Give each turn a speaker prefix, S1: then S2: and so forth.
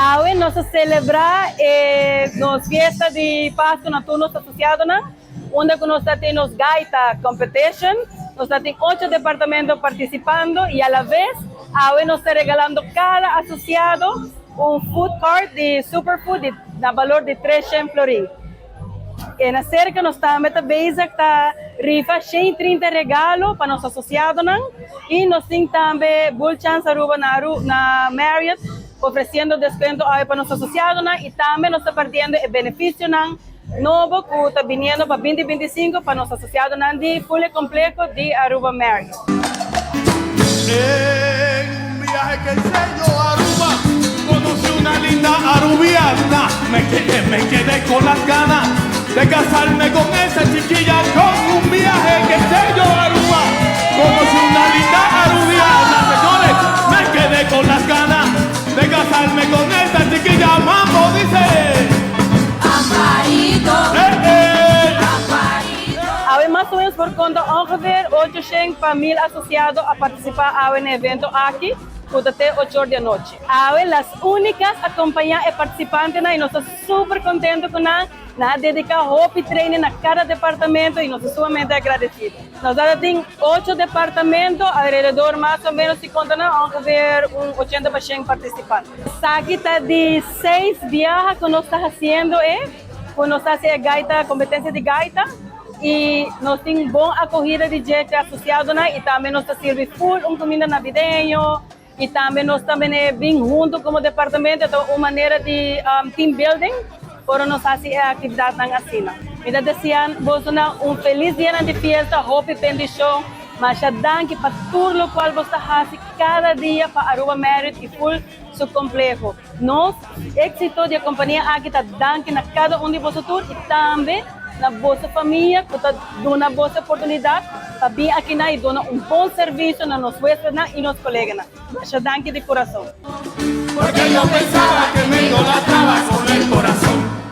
S1: Awe nos ta celebra e nos fiesta di Pasco na tur nos asociadonan, unda cu nos ta tin nos gaita competition. Nos ta tin ocho departamento participando y a la vez awe nos ta regalando cada asociado un food cart di Superfood di na balor di 300 florin. E na cerca nos tambe ta bezig ta rifa 130 regalo pa nos asociadonan y nos tin tambe Bull Chance Aruba na Aru na Marriott ofreciendo descuento awe pa nos asociadonan y tambe nos ta partiendo e beneficionan nobo cu ta biniendo pa 2025 pa nos asociadonan di full e compleho di Aruba Marriott.
S2: En un viaje que hice yo a Aruba, conocí una linda arubiana. Me quedé con las ganas de casarme con esa chiquilla. Con un viaje que hice yo a Aruba, conocí una linda arubiana. Señores, me quedé con las ganas de casarme con esa chiquilla. Mambo dice.
S3: Amparito,
S2: ¡Eh, eh!
S3: Amparito.
S1: Awe mas o menos por conta ongeveer 800 pa 1000 asociado a participa awe na evento aki, cu ta te 8 or di anochi. Awe Las Unicas a acompaña e participantenan y nos ta super contento cu nan. Nan a dedica hopi training na cada departamento y nos ta sumamente agradecido. Nos tin 8 departamento, alrededor mas o menos si conta nan ongeveer un 80% participante. Esaki ta di 6 biaha cu nos ta haciendo e, cu nos ta haciendo gaita, competencia di gaita. Y nos tin bon acogida di hende asociado y tambe nos ta sirbi full un cuminda navideño y tambe nos tambe bin hunto como departamento, anto un manera di team building pa nos haci e actividad asina. Mi ta desea boso un feliz dia di fiesta, hopi bendicion, masha danki pa tur loke boso ta haci cada dia pa Aruba Marriott y full su compleho. Nos exito di e compania aki ta danki na cada un di boso tur y tambe na boso famia cu ta duna boso oportunidad pa bin aki na y duna un bon servicio na nos huespednan y nos coleganan. Masha danki di curason.
S2: Porque yo pensaba que me idolatraba con el corazón.